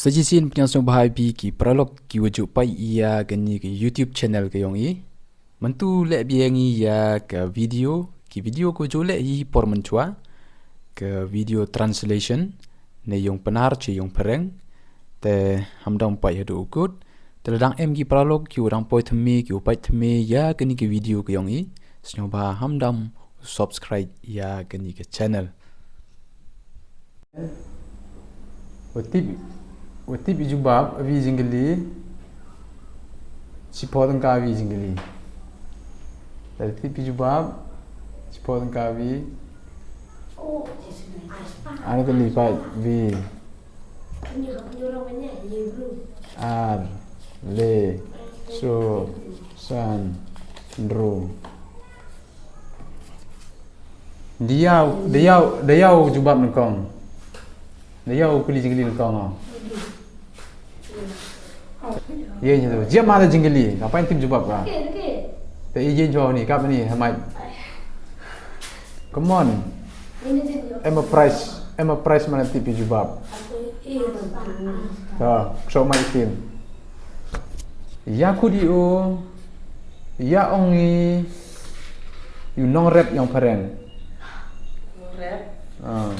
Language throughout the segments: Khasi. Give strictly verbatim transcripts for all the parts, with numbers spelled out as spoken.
Sa shisien pdiang sngewbha ïa phi ki paralok kiwa ju peit ïa kane ka YouTube channel ka yong i. Mynta leh biang i ïa ka video, ki video ko ju leh hi por mynchwa, ka video translation ne yong Pnar cha yong Phareng. Te hamdam peit haduh u kut. Te lada em ki paralok kiwa dang poi thymme, kiwa peit thymme ïa kane ka video ka yong i, sngewbha hamdam subscribe ïa kane ka channel. Wa tip, wa tip i jubab, awi jingkylli, shiphew tyngka awi jingkylli. Wa tip i jubab, shiphew tyngka awi. Ar tylli, pat, wi. Ar, le, so, san, ru. Diaw, diaw, diaw jubab nyngkong. Diaw kuli jingkylli nyngkong. Ye, ye tu. Jia ma da jingkylli. Apa yang tip jubab ka? Te i jin jua ni, kap ni, hamai. Come on. Em a price, em a price mana tip jubab. Ta, so mai tim. Ïa khut i o, ïa ong i, u nongrep yong Phareng. Nongrep? Ah.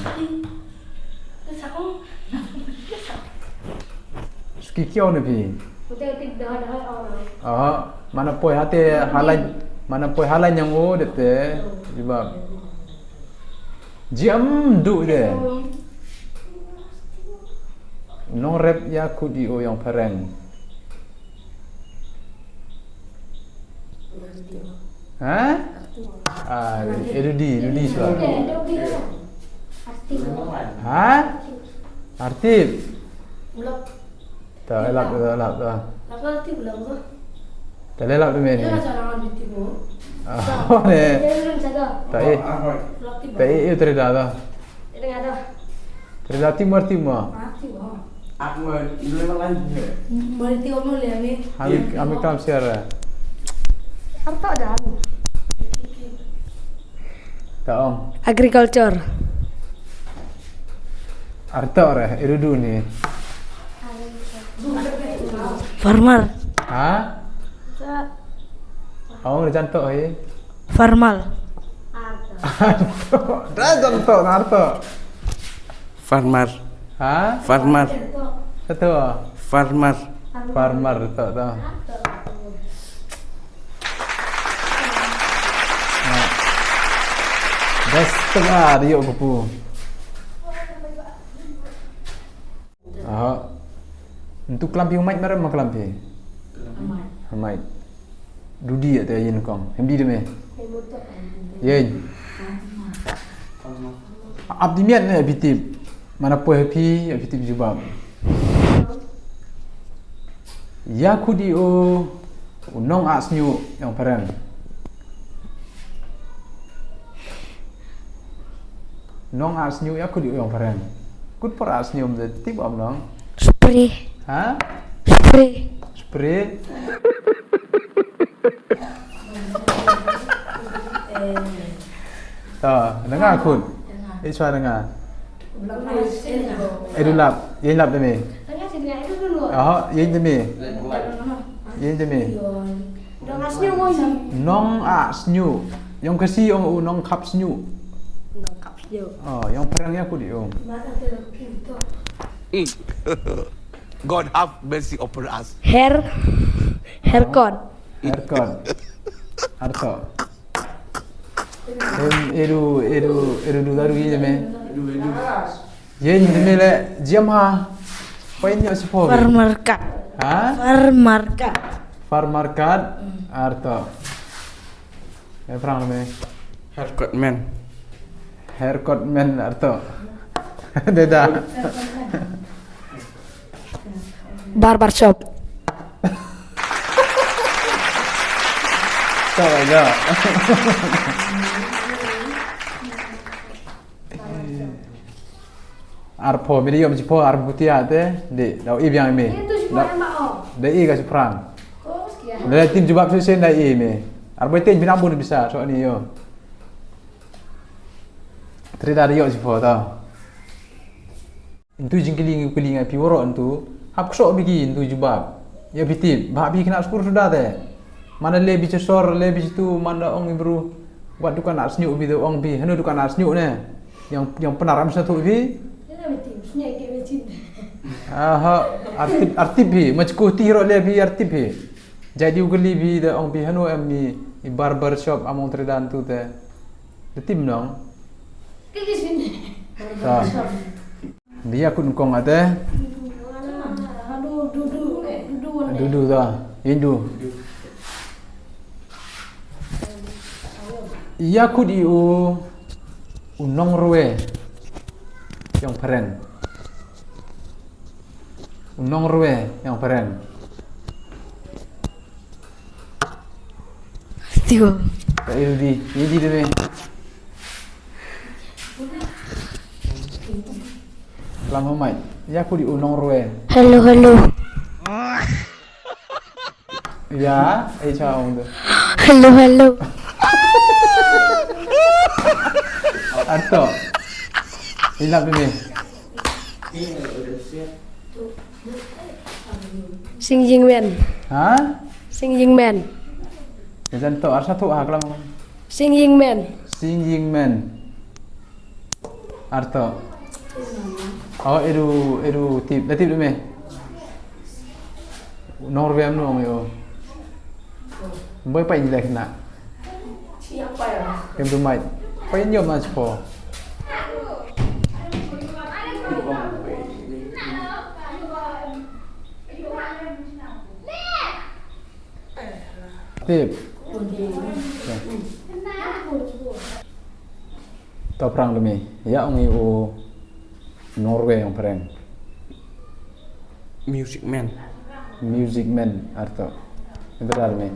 Ski kiaw ne phi? Aha, mana poi hate halai, mana poi halai nyang o dete, jubab. Jiam du de. Nongrep ïa khut i o yong Phareng. Ha? Ah, eh, Rudi, Rudi shuwa. Ha? Artip. Ta elap, ta elap, ta. Ta elap tu meni. Ah, ne. Ta eh. Ta eh, eh, terida ta. Terida timur timur. Ami, ami kam siara. Ta ong. Agriculture. Arta re, irudu ni. Farmer. Ha? Ong re janto hai. Farmer. Da janto, arta. Farmer. Ha? Farmer. Betul. Farmer. Farmer, betul, betul. Best tengah dia kupu. Ah. Untuk kelampi umat merem kelampi. Umat. Dudi ya te yin kong. Hem di deme. Yin. Ap di miat ne abitip. Mana poi happy abitip jubab. Ya kudi o. U nong a snyu yong Phareng. Nong a snyu ya kudi o yong Phareng. Kut por a snyu mde tip am nong. Spray. Ha? Spray. Spray. Ta, dengar kut. Iswa dengar. Edulap, yin lap demi. Aha, yin demi. Yin demi. Nong a snyu. Yong Khasi yong u nong khap snyu. Nong khap snyu. Oh, yong Phareng ya kudi o. God have mercy upon us. Hair, haircut. Haircut. Arto. Em, eru, eru, eru du daru ye me. Ye ni me le jam ha. Pai ni asi po. Farmer cut. Ha? Farmer cut. Farmer cut. Arto. Eh, Phareng me. Haircut man. Haircut man arto. Deda. Barber shop. Tahu aja. Arphew, meri yom jiphew arphew tia te, de, dau i biang mi. Dei ka Phareng. Dei tim jubab sesen dei mi. Arphew te binam bun bisa so ni yo. Teri dari yo jiphew ta. Ntu jingkylli ngi kylli ngai phi waroh ntu. Hap kso biki ntu jubab. Ya biti, ba bi kena skur sudah de. Mana le bici sor, le bici tu, mana ong ibru. Wat dukan nak senyuk bi de ong bi, hanu dukan nak senyuk ne. Yang yang penaram satu bi. Aha, artip artip bi, macku tiro le bi artip bi. Jadi ugeli bi de ong bi hanu em ni i barber shop among tredan tu te. De tim nong. Kali sini. Sa. Dia kun kong ate. Dudu ta. Indu. Ia kut i u u nongrwe. Yang peren. U nongrwe yang peren. Tigo. Ka Ildi, Ildi debe. Lam homai. Ya kudi u nongrwe. Hello, hello. Ya, eh cha ong tu. Hello, hello. Arto. Ilap debe. Sing Ying Men. Ha? Sing Ying Men. Ejan to arsa to ha klam. Sing Ying Men. Sing Ying Men. Arto. Oh, edu edu tip, da tip deme. Nor vem no yo. Boy pa injek na. Kem tu mai. Pa inyo mas po. Tip. To prang demi. Ya ong i u Norway yang peren. Music Man. Music Man arto. Itu dah demi.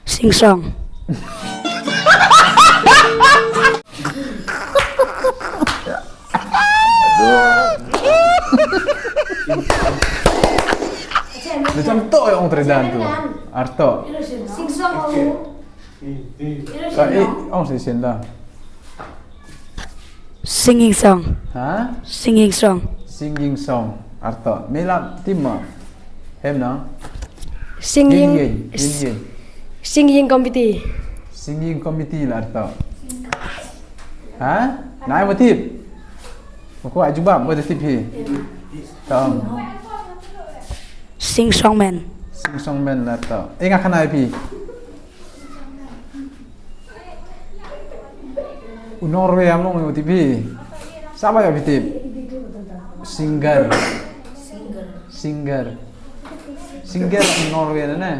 Sing song. Macam tu yang ong tredan tu. Arto. Sing song. Ka i ong si sin da. Singing song. Ha? Singing song. Singing song. Arto. Mila tima. Hem na. Singing. Singing. Singing committee. Singing committee la arto. Ha? Nai mo tip. Mo ko aju ba mo tip hi. Tong. Sing song man. Sing song man la arto. Enga kana pi. U Norway am long U T P. Saba ya bitip. Singer. Singer. Singer Norway na ne.